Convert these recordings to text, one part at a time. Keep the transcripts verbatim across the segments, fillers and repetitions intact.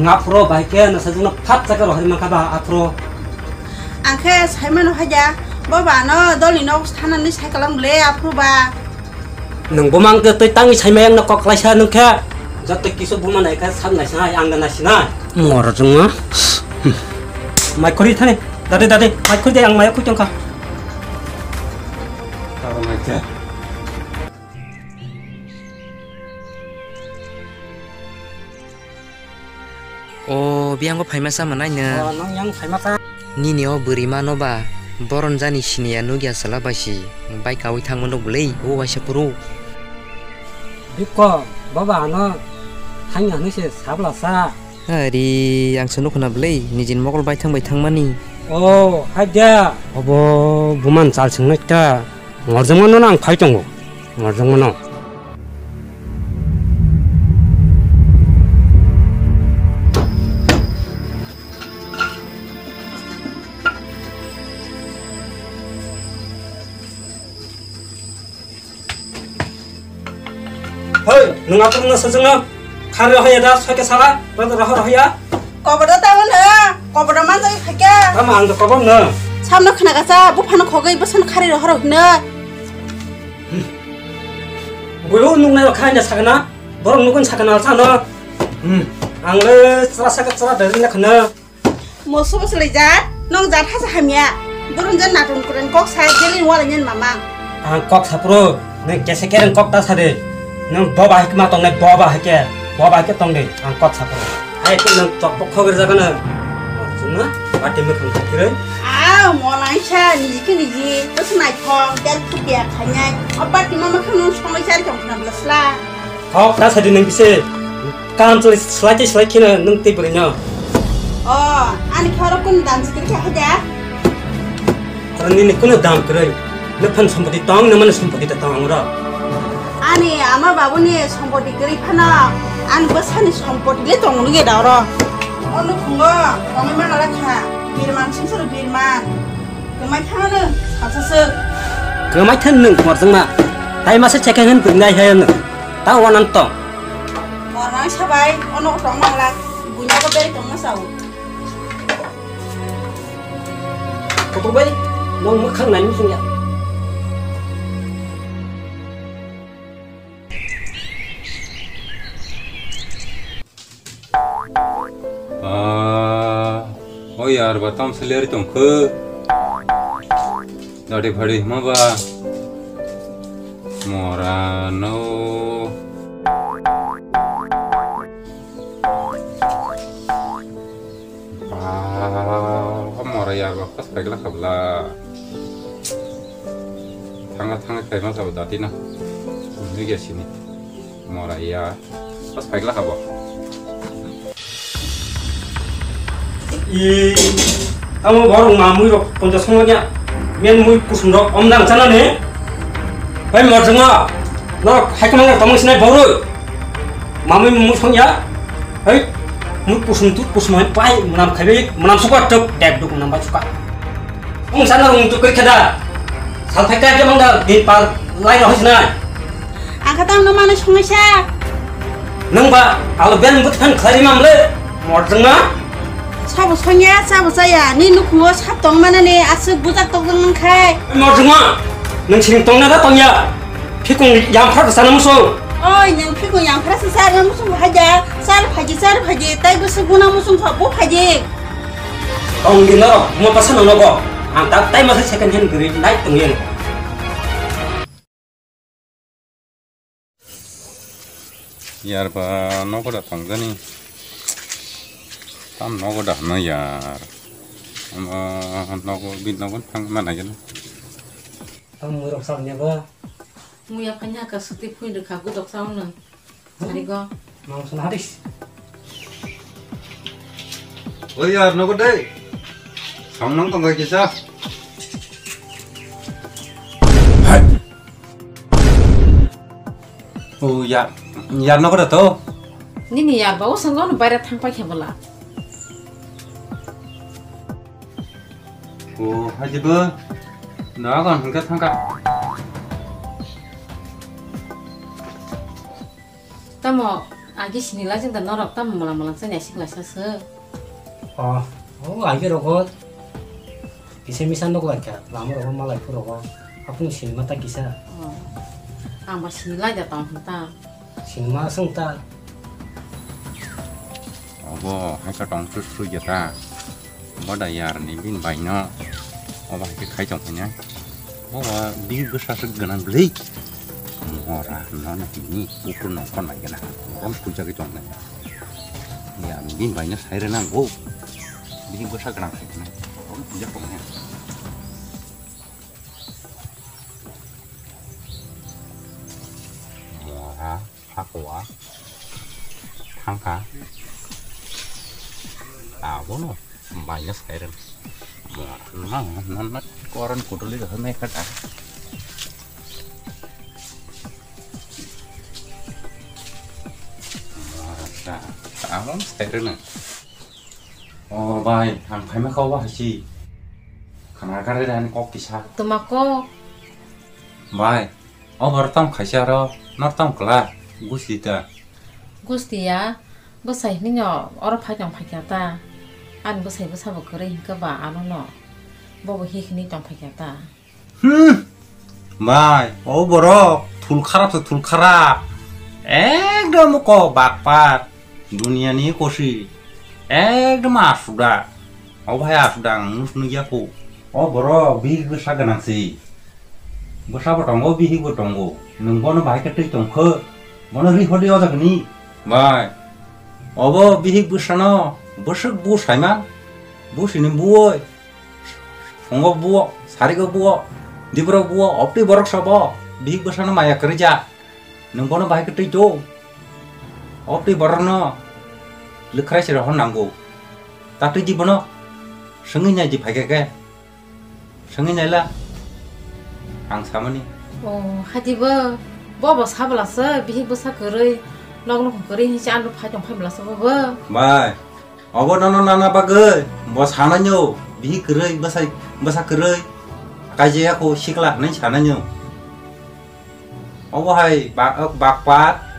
Aphuru bai khe no sajwkno phat chakhe rohorwi mankha ba aphuru. Ang khe saimano haida, bo ba no dolni nok thanani cycle ang bwle aphuru ba. Nwng buma wngkhe twi tangwi saimai ang no kok klaisa nwng khe. Joto kisu buma nai khe sak naisina ang da naisina. Moro jwngma. Mai khori thani. Dade dade mai khori de ang mai khori tongkha. Taro mai khe. O, biyang bo phaima sa manai no. O, nang yang phaima sa. Nini o bwrwi mano ba, boron jani siniya nugya sala bai si, bai kawi thangma no bwlwi, o waisa phuru. Bikko, baba ano thangya hinwi se sabla sa. Ari, ang se nukho na bwlwi, nijin mokol bai thang bai thangmani. O, haida. Obo buman chal swngnai ta. Ngorjongmano no ang phai tongo. Ngorjongmano. Hoi, nwng atung no sujung no. Khari rohaya da, soike sala, rodo roho rohaya. Kobodo tamo no, kobodo manjak khaikya. Tamo ang do kobor no. Samno khna gasa, buphano khogwi bwsano khari roho rohino. Boyo nuknai rok khaina sakna, borok nukun sakna sano. Hmm. Ang le chara saka chara dajin na khna. Moso bo swlai jat, nong jat hasa hamya. Borok jat natung kuren kok sa, jelin wala nyen mama. Ang kok sapro, neng kese kereng kok ta sade. Nong boba hai ma tong nai, boba hai ke, boba hai ke tong de, ang kok sapro. Hai ke nong chok pok khogor jaga na. Chuma, bati me khang khiroi. Ah, mo nai sa, niji ke niji, to snai phong, jan phutia khanai. Obat ti mama khang nong songlai sari tong khna bla sla. Hok, ta sadi nang bise. Kaham choli slai tei slai kheno nung tei bwrwi no. O, ani khoro kun dam sikri kha haja. Oro nini kuno dam kwrwi. Nung phan sompoti tong, nung mani sompoti ta tong ro. Ani ama babu ni sompoti kwrwi phano, ani bwsani sompoti le tong nung ge da ro. Ono khungo, tongwi mana la kha. Birman sumsoro birman. Kwmai thangno, sasaso. Kwmai thang nwng morjongma. Tai masa chekhe hwn bwrwi nai hai nwng. Ta wanan tong. Mornai sabai, ono tong mangla. Bunya ko beri tong masau. Koto bai, nong mwkhang nai musung ya. Ah, o yar ba tam seleri tongkhe. Dadi phadi hima ba. Mora no. Ah, mora yar ba pas paigla khabla. Thanga thanga khaima sabo dati na. Nui ge sini. Mora ya. Pas paigla kabo. I, amo borok mamui rok poncha songya. Men mui kusum rok omdang chana ne. Hei morjongma. Norok hai kamang tomong sinai borok. Mamui mui songya. Hei, mui kusum tu kusum hai pai munam khaibe munam suka tuk dek duk munam ba suka. Ung sana rung tu kri khada. Sal phai ka ke mangda din par lai no hoi sinai. Ang kha tang no mano songwi sa. Nang ba alo ben but phan khlai mam le. Morjong ma. Sabo songya, sabo chaya. Ni nukhungo sab tong mana ni aswk bujak tok jang nang khai. Morjong ma. Nang sing tong na da tong ya. Phikung yang phra sana muso. Oi, nang phikung yang phra sa sa na muso haja. Sar phaji, sar phaji. Tai bwswk guna muso kha bo phaji. Tong di norok, mo pasa no nogo. Ang tak tai masa second hand gari nai tong yen. Yar ba nogo da tong jani. Tam nogo da hano yar. Ama nogo bi nogo thang mana gena. Tam murok sal nya ba. Muya phanya ka suti phui de kha gudok sauna. Sarigo. Mang suna hadis. Oi yar nogo dai. Song nang tong kisa. O yar, yar nogo da to. Nini yar ba o sango no baira thang pai khe bola. O haji bo. Nogo hingka thangka. Tamo, Agi sini lajeng da norok tamo malang malang chani asik laisa se. Oh, oh, agi rogo. Kisa misa nuk laikha, lama rogo malai phu rogo. Apung sini mata kisa. Oh. Ang ba sini lai da tong ta. Sini ma sung ta. Obo, hai ka tong su su ya ta. Boda yar ni bini bai no. Obo hai khe khai tong phai nai. Obo bihik bwsa se gwnang bwlwi. Mora no na tini kukur nong kon nai gana. Obo puja khe tong nai. Ya bini bai no sai rw nang go. Bihik bwsa gwnang se gwnang. Obo puja tong nai. Mora. Hakua thangkha. Abono baino sairen. Mora nang nang koron kuduli ga me kata. Mora ta amon sairen. O bai, ang phaima kha obo hai si. Khana gari rani kok kisa. Tuma kok? Bai, o bor tong khaisa ro, nor tong kla, gusti ta. Gusti ya, bwsai hwnwi no oro phai tong phaikha ta. Ani bwsai bwsa bo kwrwi hinkhe ba ano no. Bobo hi hwnwi tong phaikha ta. Hmm. Bai, o borok thul kharap se thul kharap. Ekdom ko bakpat. Dunia ni kosi. Ekdom asuda. O bhai asuda ang nus nugya ko. O borok bihik bwsa gwnang si. Bwsa bo tongo, bihik bo tongo. Nwng bono bahai khe twi tong kho. Bono ri hodi o jaga ni. Bai. Obo bihik bwsa no bwswk bu saiman. Bu sini buoi. Songo buo, sarigo buo, dibro buo, opti borok sobo, bihik bwsano maya kwrwi ja. Nwng bono bahai khe twi do. Opti borokno lwkhrai se rohor nango. Ta twi di bono. Swngwi nai di phaikha khe. Swngwi naila. Ang samani. O, hadi bo. Bo bo sabla se, bihik bwsa kwrwi. Nok nok kwrwi hinse ano phai tong phai bla se bo bo. Bai. Obo nono nana bagwi bo sananyo, bihik kwrwi, bwsai, bwsa kwrwi, kaijaya kho sikla hwnwi sananyo. Obo hai ba-, bakpat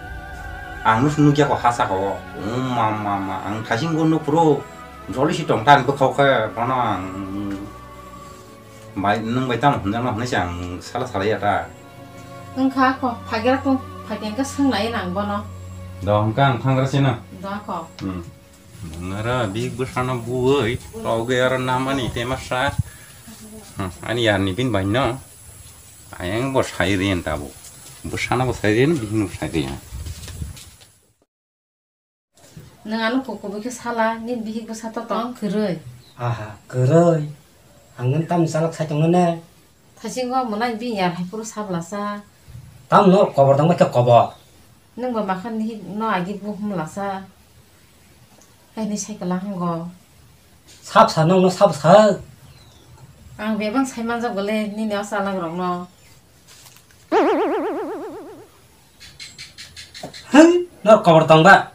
ang no nukya kho hasa kho. Um, ma, ma, ma, ang thasing go nuk phuru joli si tong tan bwkhao khe bono ang bai, nwng bai tamo hwnjakno hwnwi se ang sala salai ya ta. Wngkha kho, phaikhe tung, phaikhe swng nai nang bono. Do wngkha ang thangra sino. Do kho. Hmm. Nwng aro bihik bwsano buoi, togwi aro namani tei masa. Hmm, ani yarni bini bai no. Ayang bo sai riyan tabo. Bwsano bo sai riyan, bihikno bo sai riyan. Nwng ano kok kubui khe sala, nini bihik bwsa to tong kwrwi. Aha, kwrwi. Ang nwng tamni salak sai tongno ne? Thaisingo mwnai bini yar hai phuru sablasa. Tamno kobor tongbai khe kobor. Nwng bo makhan ni no agi bu humlasa. Hai ni sai kwla hango. Sab sa nong no sab sa. Ang bebang sai manjak bole nini o salak rok no. Hei, nor kobor tong ba?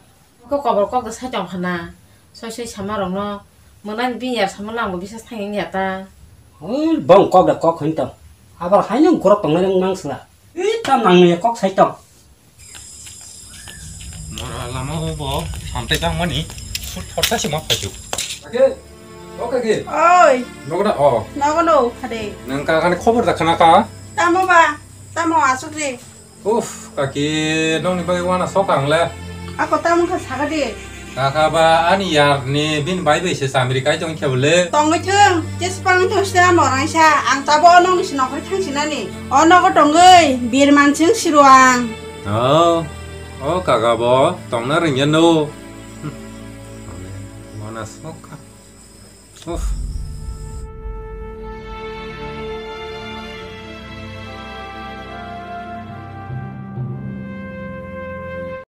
Ko kobor kok da sai tong khana. Soi soi sama rok no. Mwnai bini yar sama lang bo bisa thang ya ta. Hei, bong kok da kok hin tong. Abar hai nung korok tong nai mang sla. Ih, tam nang ni kok sai tong. Mora lama o bo, samtai bang mani, sut thorta si ma phaju. Kake, o kake. Oi. Nogo da, o. Nogo no, phade. Nang ka kani khobor da khana ka? Tamo ba, tamo asuk re. Uf, kaki, nongni bagwi wana sok ang le. Ako tamo kha saka di. Kaka ba ani yar ni bini bai bai se chamri kai tong khe bole. Tongwi thung, jesphang thung se amo raisa, ang tabo o nongni se nokri thang sinani. O nogo tongwi, bir mansing siru ang. Oh, o kaka bo tongna ringya no. Wana sok. Uf,